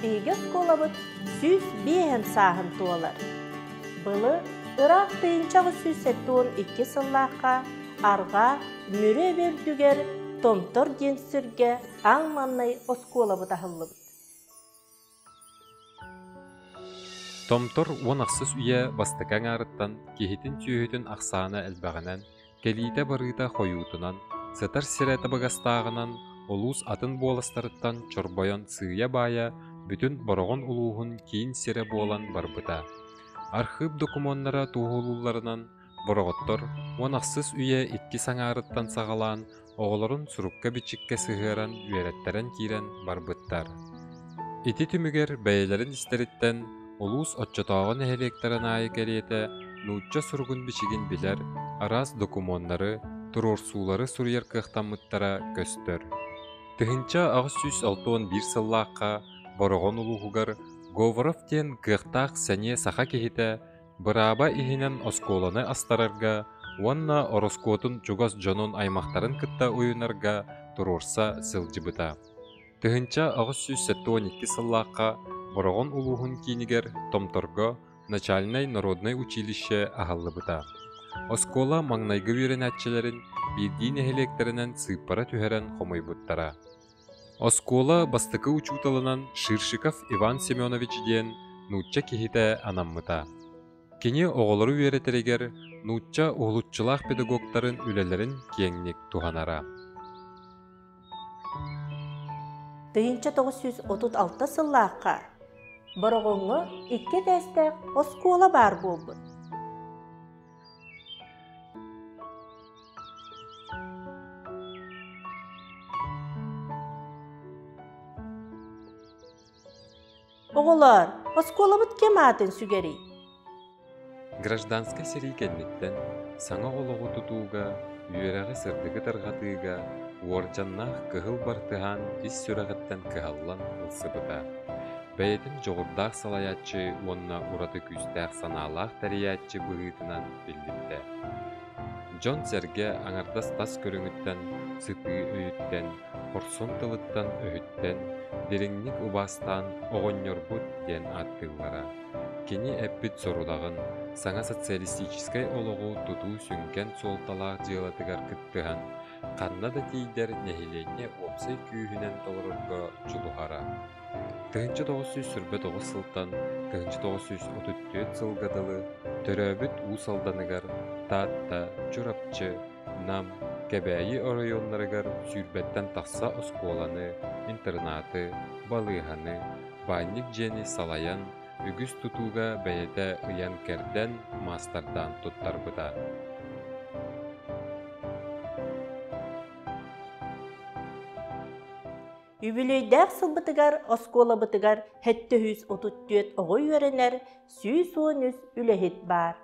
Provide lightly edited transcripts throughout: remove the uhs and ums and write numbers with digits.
биһиги оскуолабыт 105 сааһын туолар. Былыр ыраах 1872 сыллаахха Арҕаа Мүрү эбэ үрдүгэр Томтор диэн сиргэ аҥ маҥнай оскуолабыт аһыллыбыт. Томтор уон ахсыс үйэ бастакы аҥаарыттан киһитин-сүөһүтүн ахсаана элбэҕинэн, кэлиитэ-барыыта хойуутунан, сытар сирэ табыгастааҕынан улуус атын буоластарыттан чорбойон сыыйа-баайа бүтүн Бороҕон улууһун киин сирэ буолан барбыта. Архыып докумуоннара туоһулуулларынан, бороҕоттор уон ахсыс үйэ иккис аҥаарыттан саҕалаан оҕолорун сурукка-бичиккэ сыһыаран үөрэттэрэн киирэн барбыттар. Ити түмүгэр бэйэлэрин истэриттэн улуус оччотооҕу нэһилиэктэрин аайы кэриэтэ нуучча суругун-бичигин билэр, араас докумуоннары, туруорсуулары суруйар кыахтаммыттара көстөр. 1861 сыллаахха Бороҕон улууһугар Говоров диэн кыахтаах сэниэ саха киһитэ Бырааба иһинэн оскуоланы астарарга уонна ороскуотун чугас дьонун аймахтарын кытта уйунарга туруорса сылдьыбыта. 1872 сыллаахха Бороҕон улууһун киинигэр Томторго начальнай народнай училище аһыллыбыта. Оскуола маҥнайгы үөрэнээччилэрин биирдии нэһилиэктэринэн сыыппара түһэрэн хомуйбуттара. Оскуола бастакы учууталынан Ширшиков Иван Семенович диэн нуучча киһитэ анаммыта. Кини оҕолору үөрэтэригэр нуучча уһулуччулаах педагогтарын үлэлэрин киэҥник туһанара. 1936 сыллаахха Бороҕоҥҥо икки этээстээх оскуола баар буолбут. Оҕолоор, оскуолабыт ким аатын сүгэрий? Гражданскай сэрии кэнниттэн саҥа олоҕу тутууга, үөрэҕи-сырдыгы тарҕатыыга уордьаннаах кыһыл бартыһаан ис сүрэҕиттэн кыһаллан ылсыбыта. Бэйэтин дьоҕурдаах салайааччы уонна ураты күүстээх санаалаах тэрийээччи быһыытынан биллибитэ. Дьон-сэргэ аҥардас тас көрүҥүттэн, сытыы өйүттэн, хорсун тылыттан-өһүттэн дириҥник убаастаан «оҕонньорбут» диэн ааттыыллара. Кини эппит сорудаҕын саҥа социалистическай олоҕу тутуу сүҥкэн суолталаах дьыалатыгар кыттыһан, ханна да тиийдэр нэһилиэнньэ уопсай күүһүнэн толорорго дьулуһара. 1929 сылтан 1934 сылга дылы төрөөбүт Уус Алданыгар Таатта, Чурапчы, Нам, Кэбээйи оройуоннарыгар сүүрбэттэн тахса оскуоланы, интернаты, балыыһаны, баанньык дьиэни салайан, үгүс тутууга бэйэтэ ыйан-кэрдэн, маастардаан туттарбыта. Үбүлүөйдээх сылбытыгар оскуолабытыгар 734 оҕо үөрэнэр, 113 үлэһит баар.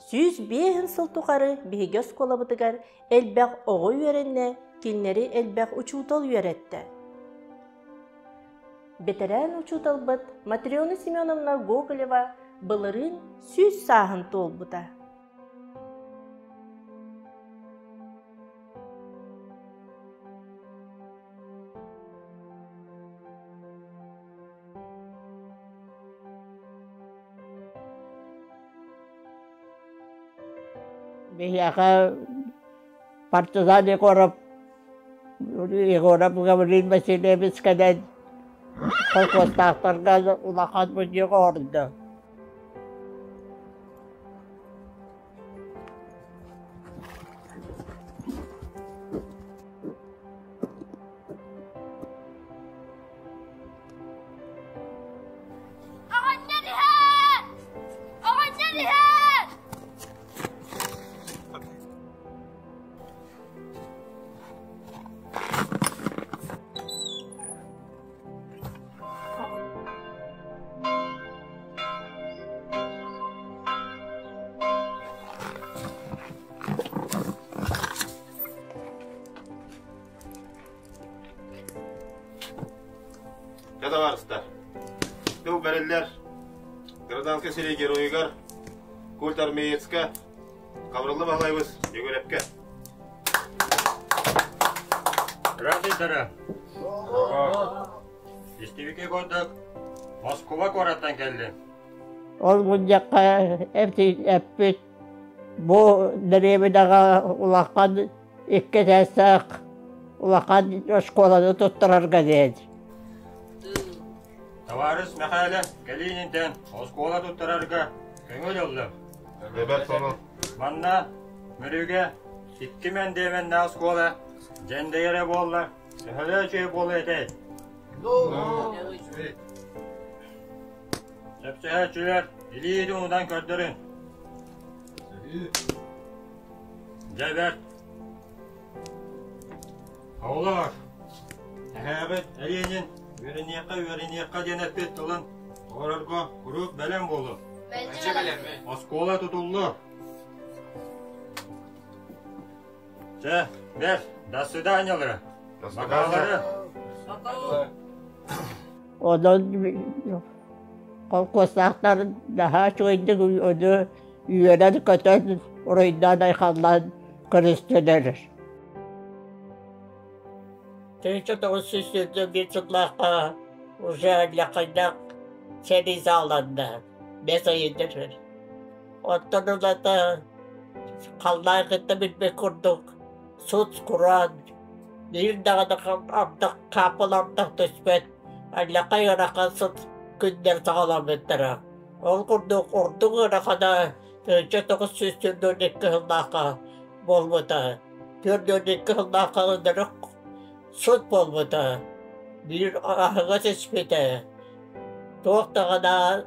105 сыл тухары биһиги оскуолабытыгар элбэх оҕо үөрэннэ, кинилэри элбэх учуутал үөрэттэ. Бэтэрээн учууталбыт Матрена Семеновна Гоголева былырыын 100 сааһын туолбута. Биһиэхэ партизан Егоров, Егоров Гаврил Васильевич кэлэн холкуостаахтарга улахан мунньах оҥордо. Оҕонньор иһэр! Оҕонньор иһэр! Дьэ, табаарыстар, тыл бэриллэр гражданскай сэрии геройугар культ армеецка Хабырылла Баһылайбыс Егоровка. Здравствуйте, Истибиккэ курдук, Москуба куораттан кэллим. Ол мунньахха эппит бу дэриэбинэҕэ улахан икки этээстээх улахан оскуоланы туттарарга диэн. Табаарыс Мэхээлэ, Калининтэн оскуола туттарарга көҥүл ыллым. Эбэт сонун. Манна Мүрүгэ икки мэндиэмэннээх оскуола дьэндэйэрэ буолла, төһөлөө үчүгэй буолуо этэй? Сөпсөһөөччүлэр илиитин уунан көрдөрүн. Дьэ бэрт. Оҕолор, эһээбит Эриэнин үөрэниэххэ үөрэниэххэ диэн эппит тылын оҕолорго куруук бэлэм буолуҥ. Оскуола тутуллуо. Чэ, бэрт, до свидания Бакалары. Онон холкуостаахтар наһаа үчүгэйдик ону үөрэн-көтөн, уруйдаан-айхаллаан көрүстүлэр. 1921 сыллаахха уже лахайдаах сэрии саҕаланна, бэс ыйыгар. Оттон ылата халлаан кытта билбит курдук сут кураан, биир даҕаны ардах хааппыла ардах түспэт, аллакай ыарахан сут күннэр саҕаламмыттара. Ол курдук ордук ыарахана 1942 сыллаахха буолбута. 42 сыллаахха ынырык сут буолбута. Биир аһыҥа түспүтэ. Туох даҕаны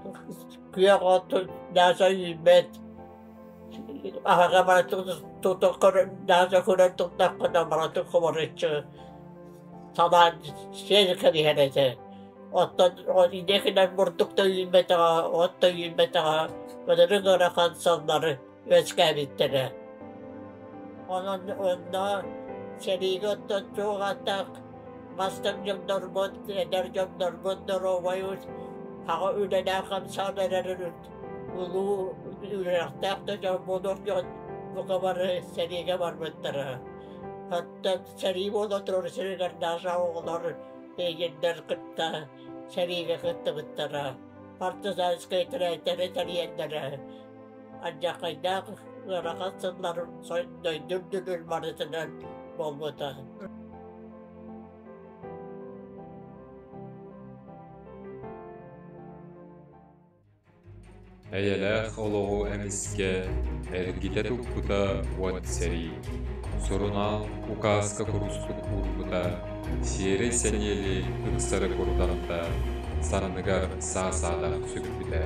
күөх от нааса үүммэт, аһаҕа барытын тута көрөн нааса көрөн турдаххына барытын хоморуччу салаан сиэн кэбиһэр этэ. Оттон иннекинэн бурдук да үүммэтэҕэ, от да үүммэтэҕэ, ынырык ыарахан сыллары үөскээбиттэрэ. Онон онно сэриигэ оттон туох ааттаах бастыҥ дьоннорбут, эдэр дьоннорбут доруобай аҕа үлэлээх хамсаан эрэр улуу үөрэхтээх да дьон буолуох дьон бука бары сэриигэ барбыттара. Оттон сэрии буола турар сиригэр наша оҕолор эйигиннэр кытта сэриигэ кыттыбыттара. Партизанскай тэрээтэри тэрийэллэрэ. Алдьархайдаах ыарахан сыллар дойду үрдүгүн барытынан буолбута. Эйэлээх олоҕу эмискэ эргитэ туппута уот сэрии. Сурунаал укааска курустук уурбута, сиэрэй сэниэли ыксары курданта, санныгар саа-саадах сүкпүтэ.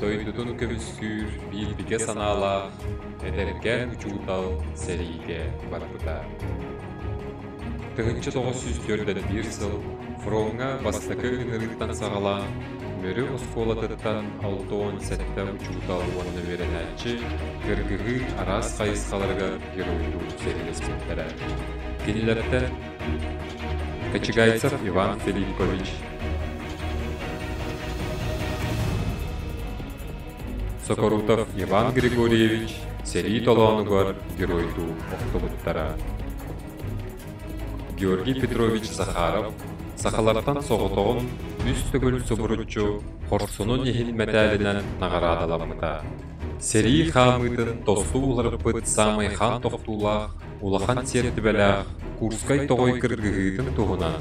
Дойдутун көмүскүүр биир бигэ санаалаах эдэркээн учуутал сэриигэ барбыта. 1941 сыл фроҥҥа бастакы ыҥырыыттан саҕалаан Мүрү оскуолатыттан 67 учуутал уонна үөрэнээччи кыргыһыы араас хайысхаларыгар геройдуу сэриилэспиттэрэ. Кинилэртэн Кочегайцев Иван Филиппович, Сокорутов Иван Григорьевич сэрии толоонугар геройдуу охтубуттара. Георгий Петрович Захаров сахалартан соҕотоҕун үс төгүл субуруччу хорсунун иһин мэтээлинэн наҕараадаламмыта. Сэрии хаамыытын тосту уларыппыт саамай хаан тохтуулаах улахан сиэртибэлээх Курскай тоҕой кыргыһыытын туһунан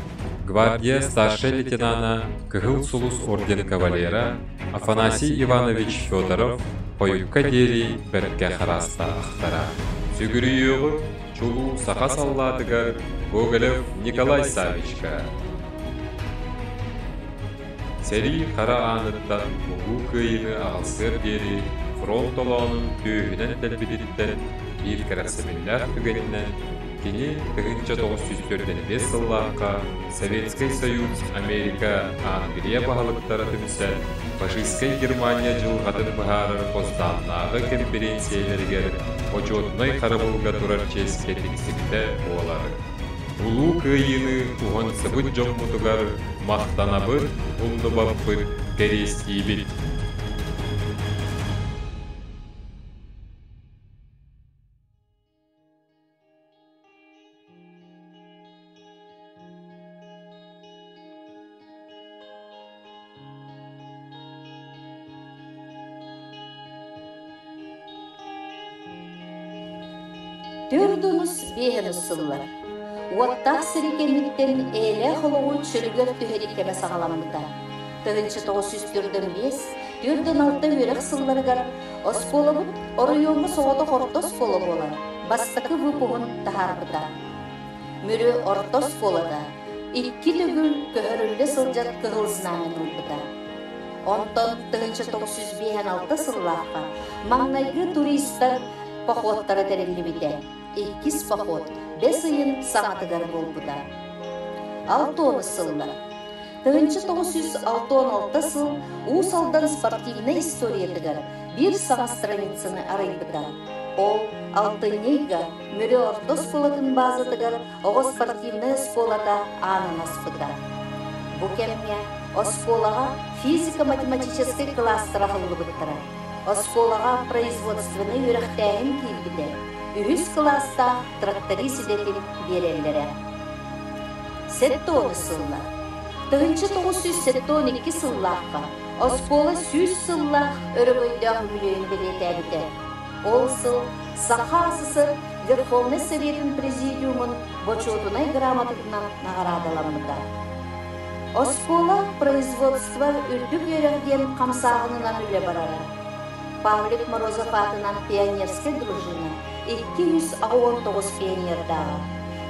гвардия старшай лейтенана Кыһыл Сулус орден кавалера Афанасий Иванович Федоров хойукка диэри бэркэ хараастаахтара. Сүгүрүйүөҕү чулуу саха саллаатыгар Гоголев Николай Савичка. Сэрии хара ааныттан Улуу Кыайыыны аҕалсыар диэри фронт толоонун түөһүнэн тэлбититтэн биир кэрэхсэбиллээх түгэнинэн кини 1945 сыллаахха Советскай Союз, Америка, Англия баһылыктара түмсэн фашистскай Германия дьылҕатын быһаарар Потсдамнааҕы кэмпириэнсийэлэригэр бочуотунай харабылга турар чиэскэ тиксибитэ буолар. Улуу Кыайыыны уһансыбыт дьоммутугар махтанабыт, умнубаппыт, кэриэстиибит. Төрдүнүс биэһинус сыллар. Уоттаах сэрии кэнниттэн эйэлээх олоҕу чөлүгэр түһэрии кэмэ саҕаламмыта. 1945, 46 үөрэх сылларыгар оскуолабыт оройуоҥҥа соҕотох орто оскуола буолан, бастакы выпуһун таһаарбыта. Мүрү орто оскуолата икки төгүл көһөрүллэ сылдьар кыһыл знамяны ылбыта. Онтон 1956 сыллаахха маҥнайгы туристар походтара тэриллибитэ. Иккис поход бэс ыйын саҥатыгар буолбута. Алтонус сыллар. 1966 сыл Уус Алдан спортивнай историятыгар биир саҥа страницаны арыйбыта. Ол алтынньы ыйга Мүрү орто оскуолатын баазатыгар оҕо спортивнай оскуолата аанын аспыта. Бу кэмҥэ оскуолаҕа физико-математическай кылаастар аһыллыбыттара. Оскуолаҕа производственнай үөрэхтээһин киирбитэ, үһүс кылаастаах тракторист идэтин биэрэллэрэ. 70 сыллар. 1972 сыллаахха оскуола 100 сыллаах өрөгөйдөөх үбүлүөйүн бэлиэтээбитэ. Ол сыл Саха АССР Верховнай Советын Президиумун Бочуотунай грамотатынан наҕараадаламмыта. Оскуола производство үрдүк үөрэх диэн хамсааһынынан үлэ барара. Павлик Морозов аатынан пионерскай дружина 289 пионердааҕа.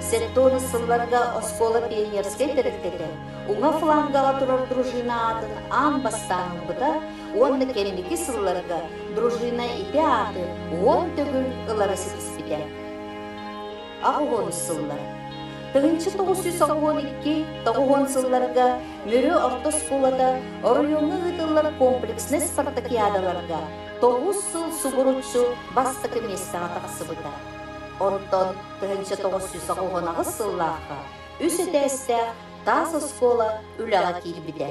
Сэттион сылларга оскуола пионерскай тэрилтэтэ уҥа флангаҕа турар дружина аатын аан бастаан ылбыта уонна кэнники сылларга дружина ити ааты 10 төгүл ылары ситиспитэ. Аҕыс сыллар. 1992-90 сылларга Мүрү орто оскуолата оройуоҥҥа ыытыллар комплекснай спартакиадаларга 9 сыл субуруччу бастакы миэстэҕэ тахсыбыта. Онтон 1998 сыллаахха үс этээстээх таас оскуола үлэҕэ киирбитэ.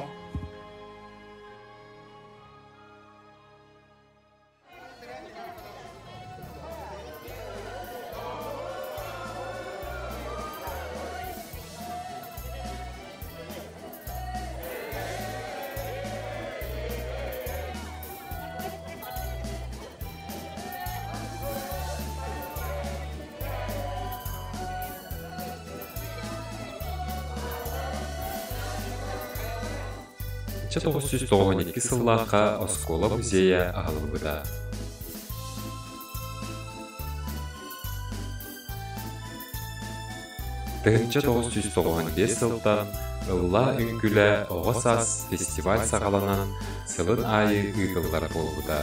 1992 сыллаахха оскуола музейа аһыллыбыта. 1995 сылтан Ыллаа үҥкүлэ оҕо саас фестиваль саҕаланан сылын аайы ыытыллар буолбута.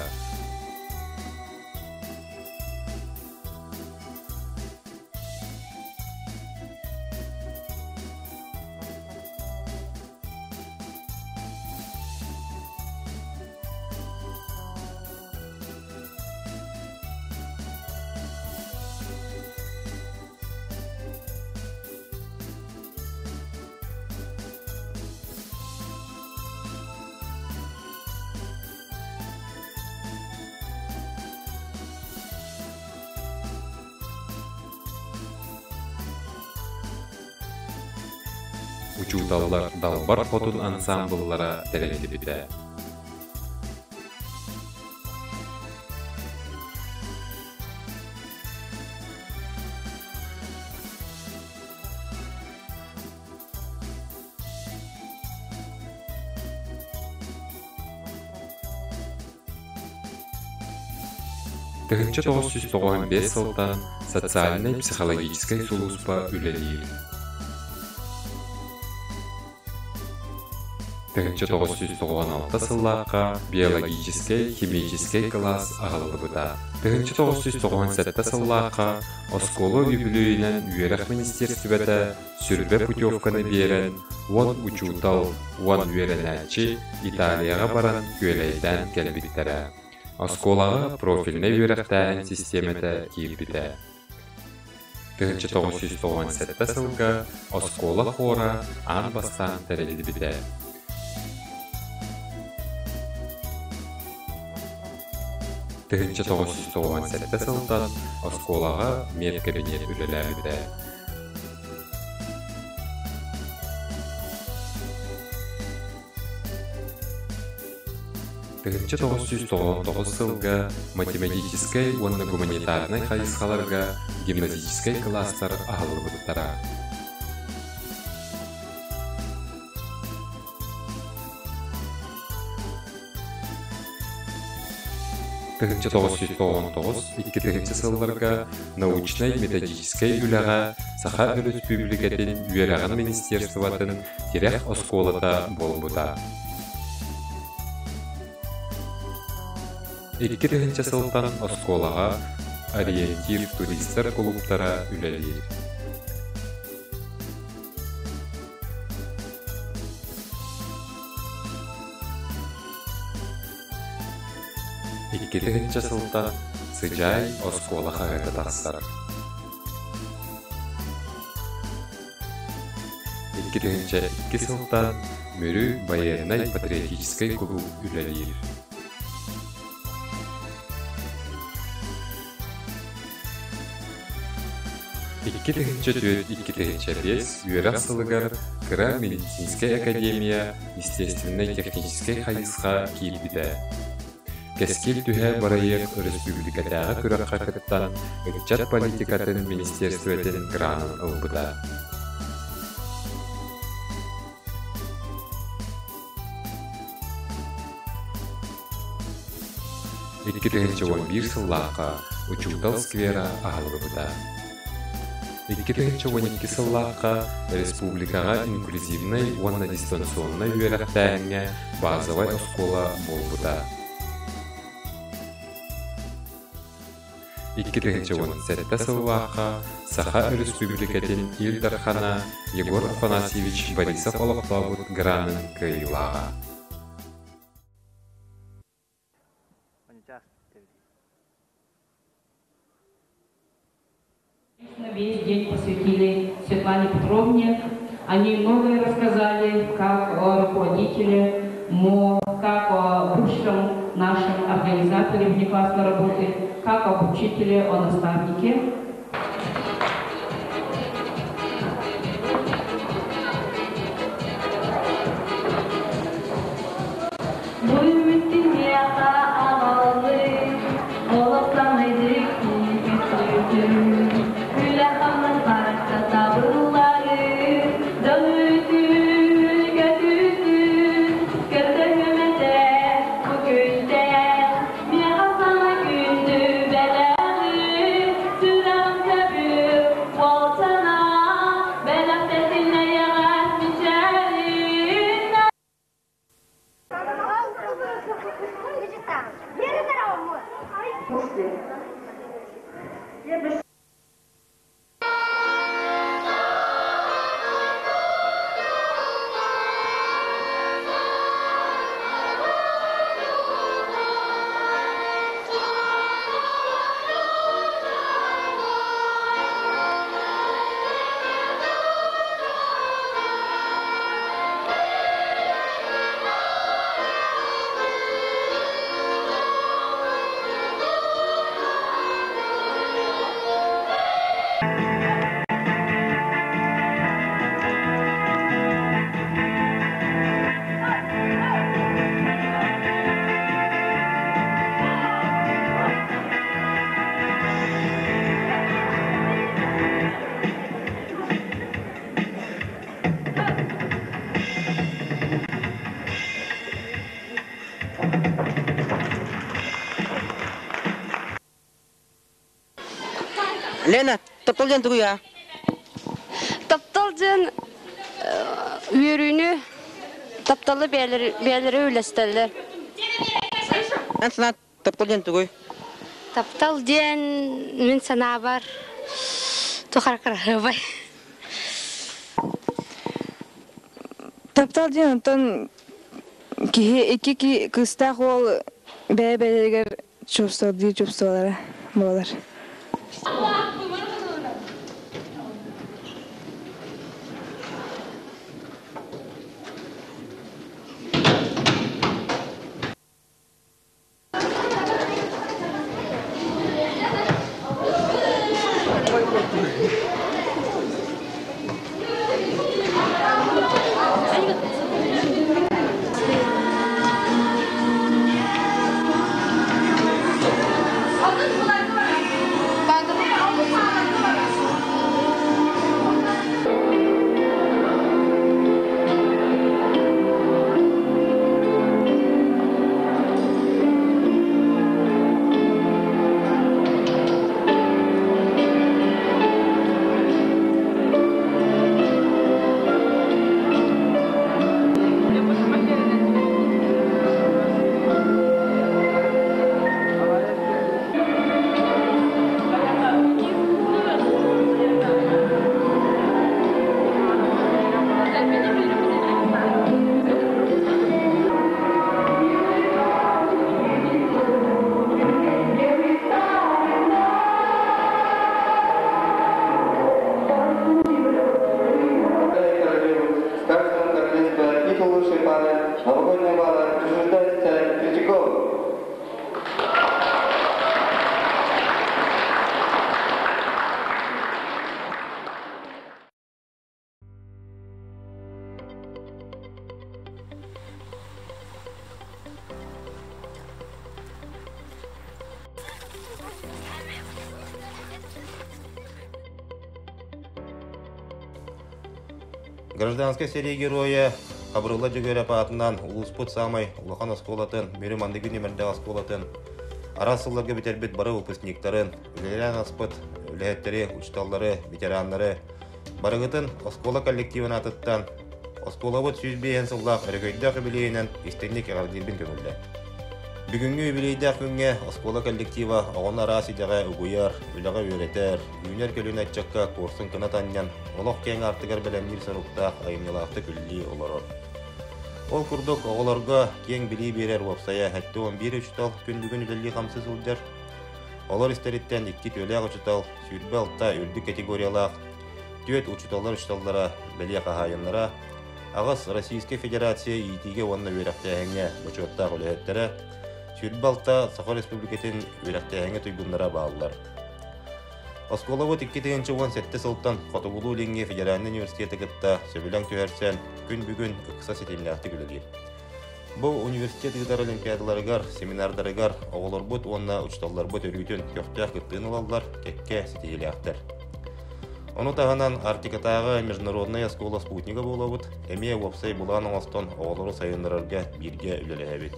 Учууталлар Далбар Хотун ансаамбыллара тэриллибитэ. 1995 сылтан социальнай-психологическай сулууспа үлэлиир. 1996 сыллаахха биологическай, химическэй кылаас аһыллыбыта. 1997 сыллаахха оскуола үбүлүөйүнэн үөрэх министиэристибэтэ сүрбэ путевканы биэрэн, уон учуутал, уон үөрэнээччи Италияҕа баран күөлэйдээн кэлбиттэрэ. Оскуолаҕа профильнай үөрэхтээһин систиэмэтэ киирбитэ. 1997 сылга оскуола хора аан бастаан тэриллибитэ. 1997 сылтан оскуолаҕа медкабинет үлэлээбитэ. 1999 сылга математическай уонна гуманитарнай хайысхаларга гимназическай кылаастар аһыллыбыттара. 1999-2000 сылларга научнай-методическай үлэҕэ Саха Өрөспүүбүлүкэтин Үөрэҕин министерствотын тирэх оскуолата буолбута. 2000 сылтан оскуолаҕа «Ориентир туристар кулууптара үлэлиир. 2000 сылтан Сыдьаай оскуола хаһыата тахсар. 2002 сылтан Мүрү байыаннай-патриотическай кулууп үлэлиир. 2004-2005 үөрэх сылыгар кыра медицинскэй академия естественнэй-техническэй хайысха киирбитэ. Кэскил түһэ бырайыак өрөспүүбүлүкэтээҕи күрэххэ кыттан ыччат политикатын министиэристибэтин гранын ылбыта. 2011 сыллаахха Учуутал сквера аһыллыбыта. 2012 сыллаахха республикаҕа инклюзивнай уонна дистанционнай үөрэхтээһиҥҥэ базовай оскуола буолбута. 2017 сыллаахха Саха Өрөспүүбүлүкэтин Ил Дархана Егор Афанасьевич Борисов олохтообут гранын кыайыылааҕа. Весь день посвятили Светлане Петровне. Они многое рассказали, как о руководителе МО, как о бывшем нашем организаторе внеклассной работы, как об учителе, о наставнике. Лена, таптал диэн тугуй аа? Таптал диэн үөрүүнү, тапталы бэйэлэри үлэстэллэр. Эн санаа таптал диэн тугуй? Таптал диэн мин санаабар тухар кыраһыабай. Таптал диэн онтон киһи икки кыыстаах уол бэйэ-бэйэлэригэр чувствовдыы чувстволара буолар. Гражданскай сэрии геройа Хабырылла Дьөгүөрэп аатынан улууспут саамай улахан оскуолатын, Мүрү манныгы нүмердээх оскуолатын араас сылларга бүтэрбит бары выпускниктарын, үлэлээн аспыт үлэһиттэри, учууталлары, ветераннары барыгытын оскуола коллективын аатыттан оскуолабыт 105 сыллаах өрөгөйдөөх үбүлүөйүнэн истиҥник эҕэрдиирбин көҥүллэ. Бүгүҥҥү үбүлүөйдээх күҥҥэ оскуола коллектива оҕону араас идэҕэ угуйар, үлэҕэ үөрэтэр, үүнэр көлүөнэ ыччакка куорсун кынат анньан, олох киэҥ аартыгар бэлэмниир соруктаах айымньылаахтык үлэлии олорор. Ол курдук, оҕолорго киэҥ билии биэрэр уопсайа 71 учуутал күн бүгүн үлэлии-хамсыы сылдьар. Олор истэриттэн икки түөлээх учуутал, 26 үрдүк категориялаах, түөрт учууталлар учууталлара, бэлиэ хаһаайыннара, аҕыс Российскай Федерация иитиигэ уонна үөрэхтээһиҥҥэ бочуоттаах үлэһиттэрэ, 26 Саха Республикатын үөрэхтээһиҥҥэ туйгуннара бааллар. Оскуолабыт 2017 сылтан Хотугулуу-Илиҥҥи федеральнай университеты кытта сөбүлэҥ түһэрсэн, күн бүгүн ыкса ситимнээхтик үлэлиир. Бу университет ыытар олимпиадаларыгар, семинардарыгар оҕолорбут уонна учууталларбыт өрүүтүн көхтөөх кыттыыны ылаллар, кэккэ ситиһиилээхтэр. Ону таһынан Арктикатааҕы международнай оскуола спутнига буолабыт, эмиэ уопсай былаан оҥостон оҕолору сайыннарарга бииргэ үлэлэһэбит.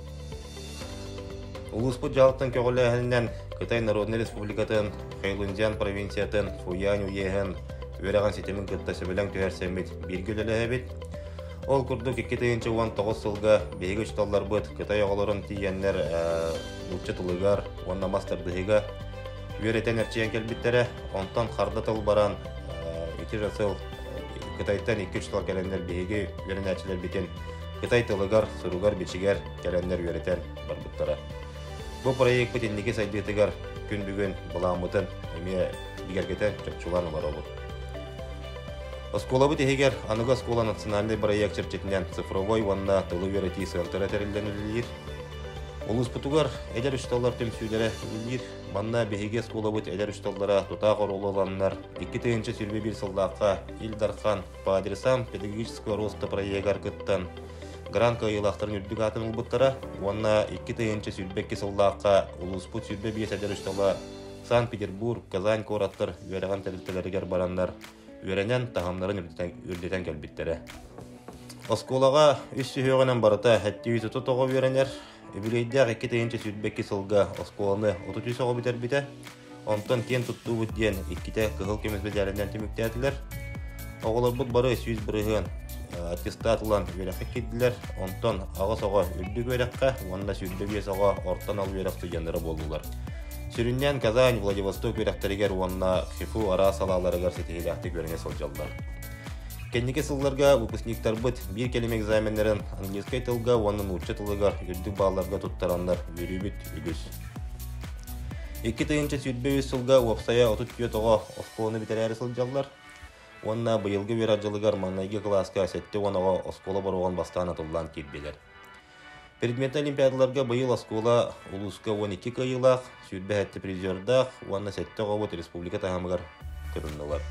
Улууспут дьаһалтан көҕүлээһининэн Кытай Народнай Республикатын Хэйлунцзян провинциятын Фуянь уеһын үөрэҕин ситимин кытта сөбүлэҥ түһэрсэммит бииргэ үлэлэһэбит. Ол курдук 2019 сылга биһиги учууталларбыт Кытай оҕолорун тиийэннэр нуучча тылыгар уонна мас тардыһыыга үөрэтэн эрчийэн кэлбиттэрэ. Онтон харда тыл баран ити же сыл Кытайтан икки учуутал кэлэннэр биһиги үөрэнээччилэрбитин Кытай тылыгар, суругар-бичигэр кэлэннэр үөрэтэн барбыттара. Бу проекпыт инники сайдыытыгар күн бүгүн былааммытын эмиэ бигэргэтэн чопчулаан олоробут. Оскуолабыт иһигэр аныгы оскуола национальнай бырайыак чэрчитинэн цифровой уонна тылы үөрэтии сыантара тэриллэн үлэлиир. Улууспутугар эдэр учууталлар түмсүүлэрэ үлэлиир. Манна биһиги оскуолабыт эдэр учууталлара тутаах оруолу ыланнар 2021 сыллаахха Ил Дархан по адресам педагогического роста проегар кыттан грант кыайыылаахтарын үрдүк аатын ылбыттара уонна 2022 сыллаахха улууспут 25 эдэр учуутала Санкт-Петербург, Казань куораттар үөрэҕин тэрилтэлэригэр бараннар үөрэнэн таһымнарын үрдэтэн кэлбиттэрэ. Оскуолаҕа үс сүһүөҕүнэн барыта 730 оҕо үөрэнэр. Үбүлүөйдээх 2022 сылга оскуоланы 33 оҕо бүтэрбитэ. Онтон киэн туттуубут диэн иккитэ кыһыл көмүс мэдээлинэн түмүктээтилэр. Оҕолорбут бары 100% аттестат ылан үөрэххэ киирдилэр. Онтон аҕыс оҕо үрдүк үөрэххэ уонна 25 оҕо орто анал үөрэх студеннара буоллулар. Сүрүннээн Казань, Владивосток үөрэхтэригэр уонна ХИФУ араас салааларыгар ситиһиилээхтик үөрэнэ сылдьаллар. Кэнники сылларга выпускниктарбыт биир кэлим экзаменнарын английскай тылга уонна нуучча тылыгар үрдүк баалларга туттараннар үөрүүбүт үгүс. 2023 сылга уопсайа 34 оҕо оскуоланы бүтэрээри сылдьаллар уонна быйылгы үөрэх дьылыгар маҥнайгы кылааска 70 оҕо оскуола боруогун бастаан атыллаан киирдилэр. Предметнэй олимпиадаларга быйыл оскуола улууска 12 кыайыылаах, 27 призердаах уонна 7 оҕобут республика таһымыгар кытыннылар.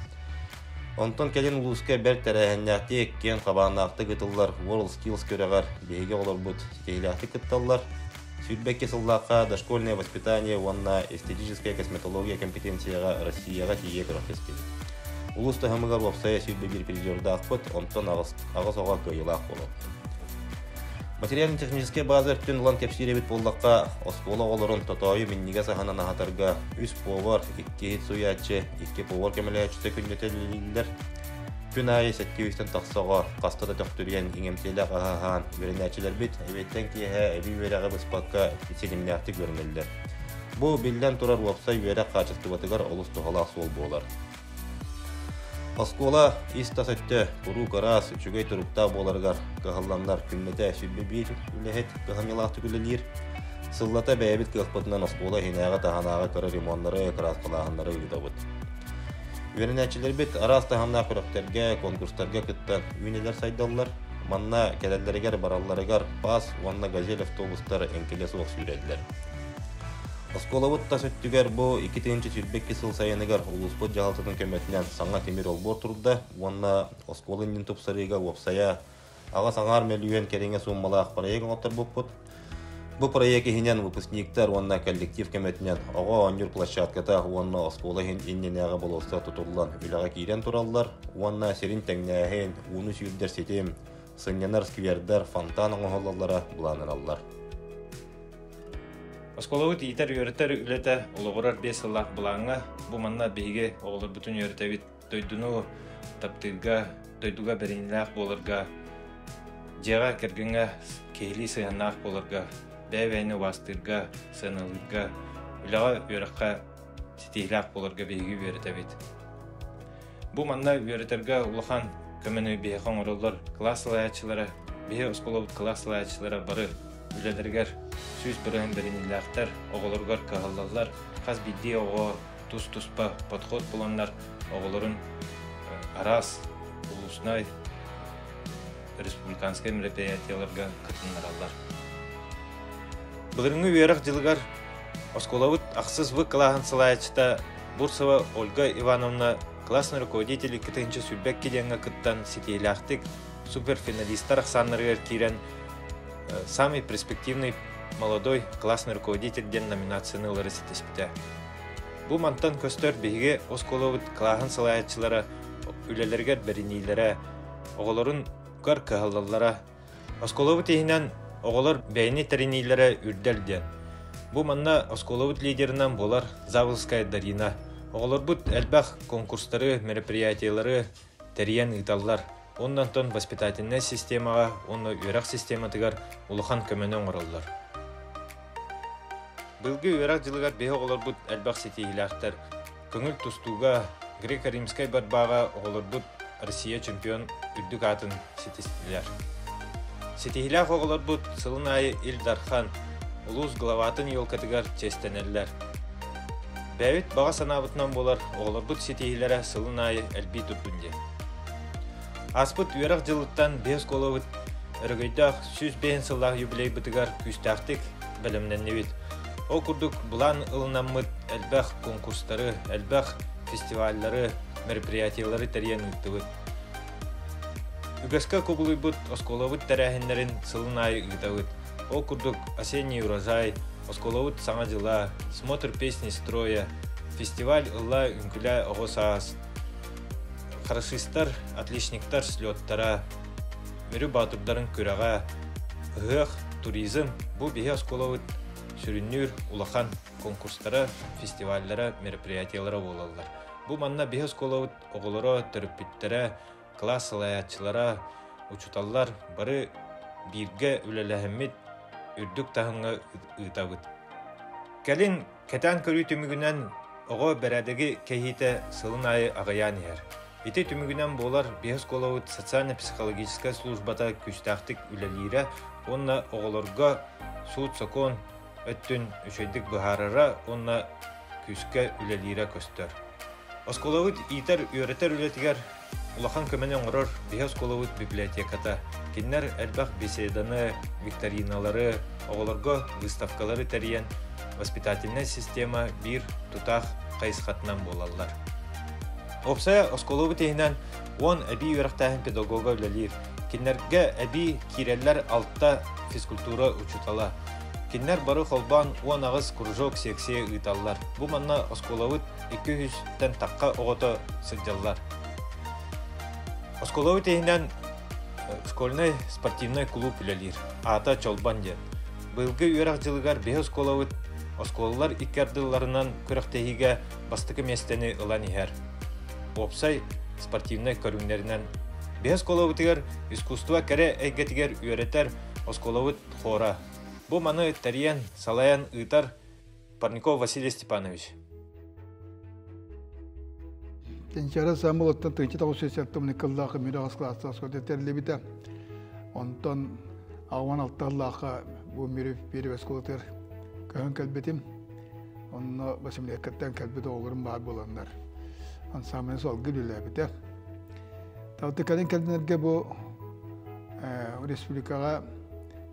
Онтон кэлин улууска бэрт тэрээһиннээхтик, киэҥ хабааннаахтык ыытыллар World Skills күрэҕэр биһиги оҕолорбут ситиһиилээхтик кытталлар. 22 сыллаахха дошкольное воспитание уонна эстетическая косметология компетенцияҕа Россияҕа тиийэ күрэхтэстибит. Улуус таһымыгар уопсайа 21 призердаахпыт, онтон аҕыс оҕо кыайыылаах буолар. Материально-техническэй база өттүн ылан кэпсиир эбит буоллахха, оскуола оҕолорун тотоойу минньигэс аһынан аһатарга үс повар, икки иһит суйааччы, икки повар көмөлөһөөччүтэ күннэтэ үлэлииллэр. Күн аайы 700-тэн тахса оҕо хаста да төхтүрүйэн иҥэмтиэлээх аһы аһаан үөрэнээччилэрбит эбиэттэн киэһэ эбии үөрэҕи быспакка ситимнээхтик үөрэнэллэр. Бу, биллэн турар, уопсай үөрэх хаачыстыбатыгар олус туһалаах суол буолар. Оскуола ис-тас өттө куруук ыраас, үчүгэй туруктаах буоларыгар кыһалланнар күннэтэ 21 үлэһит кыһамньылаахтык үлэлиир. Сыллата бэйэбит кыахпытынан оскуола иһинээҕи-таһынааҕы кыра ремоннары, кырааскалааһыннары ыытабыт. Үөрэнээччилэрбит араас таһымнаах күрэхтэргэ, конкурстарга кыттан үүнэлэр сайдаллар. Манна кэлэллэригэр баралларыгар ПАС уонна «Газель» автобустар эҥкилэ суох сүүрэллэр. Оскуолабыт тас өттүгэр бу 2022 сыл сайыныгар улууспут дьаһалтатын көмөтүнэн саҥа тимир олбуор турда уонна оскуола иннин тупсарыыга уопсайа аҕыс аҥаар мөлүйүөн кэриҥэ сууммалаах проект оҥотторбуппут. Бу проект иһинэн выпускниктар уонна коллектив көмөтүнэн оҕо оонньуур площадката уонна оскуола иһин иннинээҕи болуоссат тутуллан үлэҕэ киирэн тураллар уонна сирин тэҥнээһин, ууну сүүрдэр ситим, сынньанар сквердэр, фонтан оҥоһуллаллара былааныраллар. Оскуолабыт иитэр-үөрэтэр үлэтэ олоҕурар биэс сыллаах былааҥҥа бу манна биһиги оҕолорбутун үөрэтэбит дойдуну таптыырга, дойдуга бэриниилээх буоларга, дьиэҕэ кэргэҥҥэ киһилии сыһыаннаах буоларга, бэйэ-бэйэни убаастыырга, сыаналыырга, үлэҕэ, үөрэххэ ситиһиилээх буоларга биһиги үөрэтэбит. Бу манна үөрэтэргэ улахан көмөнү биһиэхэ оҥороллор кылаас салайааччылара, биһи оскуолабыт кылаас салайааччылара бары үлэлэригэр 100% бэриниилээхтэр, оҕолоругар кыһаллаллар, хас биирдии оҕо тус-туспа подход буланнар оҕолорун араас улуснай республиканскай мероприятиеларга кытыннараллар. Былырыҥҥы үөрэх дьылыгар оскуолабыт ахсыс В кылааһын салайааччыта Бурцева Ольга Ивановна классный руководитель 2 диэҥҥэ кыттан ситиһиилээхтик суперфиналистар ахсааннарыгар киирэн «Самый перспективный молодой классный руководитель» диэн номинацияны ылары ситиспитэ. Бу мантан көстөр биһиги оскуолабыт кылааһын салайааччылара үлэлэригэр бэриниилэрэ, оҕолорун көр кыһаллаллара. Оскуолабыт иһинэн оҕолор бэйэни тэриниилэрэ үрдэл диэн. Бу манна оскуолабыт лидеринэн буолар Заволжская Дарина. Оҕолорбут элбэх конкурстары, мероприятиелары тэрийэн ыыталлар. Оннонтон воспитательнай системаҕа уонна үөрэх систематыгар улахан көмөнү оҥороллор. Быйылгы үөрэх дьылыгар биһи оҕолорбут элбэх ситиһиилээхтэр. Көҥүл тустууга, греко-римскай борьбаҕа оҕолорбут Россия чемпион үрдүк аатын ситистилэр. Ситиһиилээх оҕолорбут сылын аайы Ил Дархан, улуус главатын елкатыгар чиэстэнэллэр. Бэйэбит баҕа санаабытынан буолар оҕолорбут ситиһиилэрэ сылын аайы элбии турдун диэн. Ааспыт үөрэх дьылыттан биһи оскуолабыт өрөгөйдөөх 105 сыллаах юбилейбытыгар күүстээхтик бэлэмнэннибит. Ол курдук былаан ылынаммыт элбэх конкурстары, элбэх фестиваллары, мероприятиелары тэрийэн ыыттыбыт. Үгэскэ кубулуйбут оскуолабыт тэрээһиннэрин сылын аайы ыытабыт. Ол курдук «Осенний урожай», оскуолабыт Саҥа дьыла, смотр песни строя, фестиваль «Ылла үҥкүлээ оҕо саас», хорошистар, отличниктар слеттара, Мүрү Баатырдарын күрэҕэ, ыһыах, туризм бу биһи оскуолабыт сүрүннүүр улахан конкурстара, фестиваллара, мероприятиелара буолаллар. Бу манна биһи оскуолабыт оҕолоро, төрөппүттэрэ, кылаас салайааччылара, учууталлар бары бииргэ үлэлэһэммит үрдүк таһымҥа ыытабыт. Кэлин кэтээн көрүү түмүгүнэн оҕо бэрээдэги кэһиитэ сылын аайы аҕыйаан иһэр. Ити түмүгүнэн буолар биһи оскуолабыт социально-психологическай службата күүстээхтик үлэлиирэ уонна оҕолорго суут-сокуон өттүн үчүгэйдик быһаарара уонна күүскэ үлэлиирэ көстөр. Оскуолабыт иитэр-үөрэтэр үлэтигэр улахан көмөнү оҥорор биһи оскуолабыт библиотеката. Кинилэр элбэх беседаны, викториналары, оҕолорго выставкалары тэрийэн воспитательнай система биир тутаах хайысхатынан буолаллар. Уопсайа оскуолабыт иһинэн 10 эбии үөрэхтээһин педагога үлэлиир. Кинилэргэ эбии киирэллэр алта физкультура учуутала. Кинилэр бары холбоон 18 кружок секция ыыталлар. Бу манна оскуолабыт 200-тэн тахха оҕото сылдьаллар. Оскуолабыт иһинэн школьнай спортивнай клуб үлэлиир. Аата Чолбон диэн. Быйылгы үөрэх дьылыгар биһи оскуолабыт оскуолалар икки ардыларынан күрэхтэһиигэ бастакы миэстэни ылан иһэр. Уопсай спортивнай көрүҥнэринэн биһи оскуолабытыгар искусство кэрэ эйгэтигэр үөрэтэр оскуолабыт хора. Бу маны тэрийэн, салайан ыытар Парников Василий Степанович. Кэнчээрэ Самолоттан 1970 кыллаахы Мүрү класса оскуолата тэриллибитэ. Онтон 86 сыллаахха бу Мүрү первый оскуолатыгар көһөн кэлбитим. Онно Басимлеккаттан кэлбит оҕолорум баар буоланнар ансамбль салгыы үлэлээбитэ. Таҕыты кэлин кэлинэргэ бу республикаҕа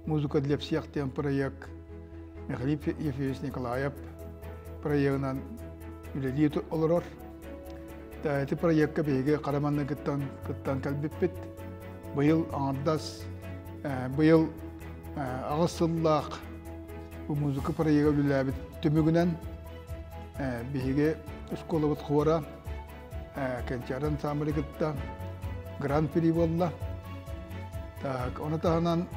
«Музыка для всех» диэн проект Михаил Ефимович Николаев проегынан үлэлии олорор. Ити проекка биһиги Хараманны кыттан, кыттан кэлбиппит. Быйыл аҥардас, быйыл аҕыс сыллаах Бу музыка проега үлэлээбит түмүгүнэн биһиги оскуолабыт хора Кэнчээри ансамблы кытта гран-при буолла. Так, ону таһынан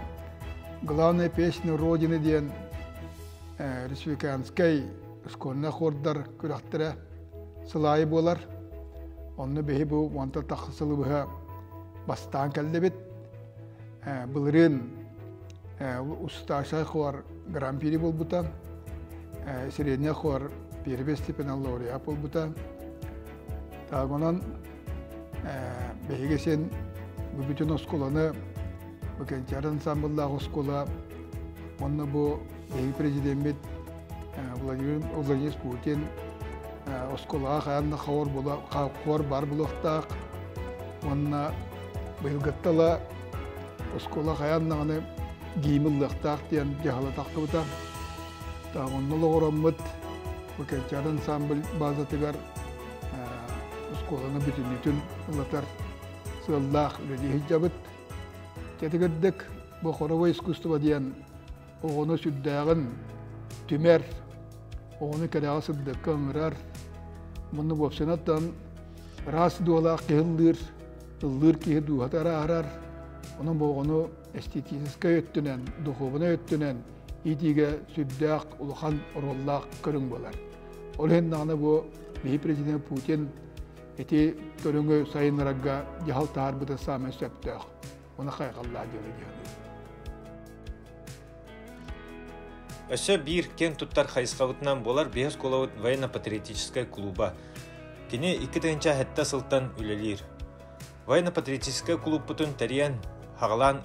«Главная песня Родины» диэн республиканскай школьнай хордар күрэхтэрэ сылаайы буолар. Онно биһи бу уонта тахса сылы быһа бастаан кэллибит. Былырыын Усташай хор гран-при буолбута. Средняя хор первый степень лауреат буолбута. Так, онон биһиги син бу бүтүн оскуоланы бу Кэнчээри ансамбллаах оскуола уонна бу биһиги президеммит Владимир Владимирович Путин оскуолаҕа хайаан да хор хор бар булуохтаах уонна быйылгыттала оскуола хайаан даҕаны гиим ыллыахтаах диэн дьаһала тахсыбыта. Онно олоҕураммыт бу Кэнчээри ансамбль базатыгар оскуоланы бүтүннүүтүн ылатар сыаллаах үлэлии сылдьабыт. Кэтигирдик бу хоровой искусство диэн оҕону сүрдээҕин түмэр, оҕону кэрэҕэ сырдыкка ыҥырар, мунну буопсанаттан ыраас дуолаах киһи ыллыыр, ыллыыр киһи дууһата араарар, онон бу оҕону эстетическай өттүнэн, духуобунай өттүнэн иитиигэ сүрдээх улахан оруоллаах көрүҥ буолар. Ол иһин даҕаны бу биһи президент Путин ити көрүҥү сайыннарарга дьаһал таһаарбыта саамай сөптөөх. Оны хайҕаллаа дьыала диэххэ. Өссө биир киэн туттар хайысхабытынан буолар биһи оскуолабыт военно-патриотическай клуба. Кини 2007 сылтан үлэлиир. Военно-патриотическай клубпутун тэрийэн, хаҕалаан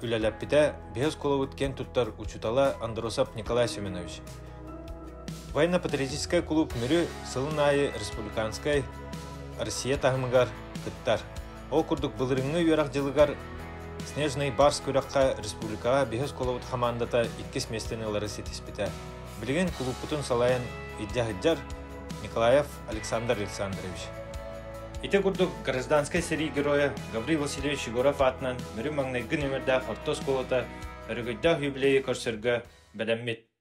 үлэлэппитэ биһи оскуолабыт киэн туттар учуутала Андросов Николай Семенович. Военно-патриотическай клуб Мүрү сылын аайы республиканскай Россия таһымыгар кыттар. Ол курдук былырыҥҥы үөрэх дьылыгар Снежный барс күрэххэ республикаҕа биһи оскуолабыт хамаандата иккис миэстэни ылары ситиспитэ. Билигин кулууппутун салайан илдьэ сылдьар Николаев Александр Александрович. Ити курдук гражданскай сэрии геройа Гаврил Васильевич Егоров аатынан Мүрү маҥнайгы нүөмэрдээх орто оскуолата өрөгөйдөөх юбилейы көрсөргө бэлэммит.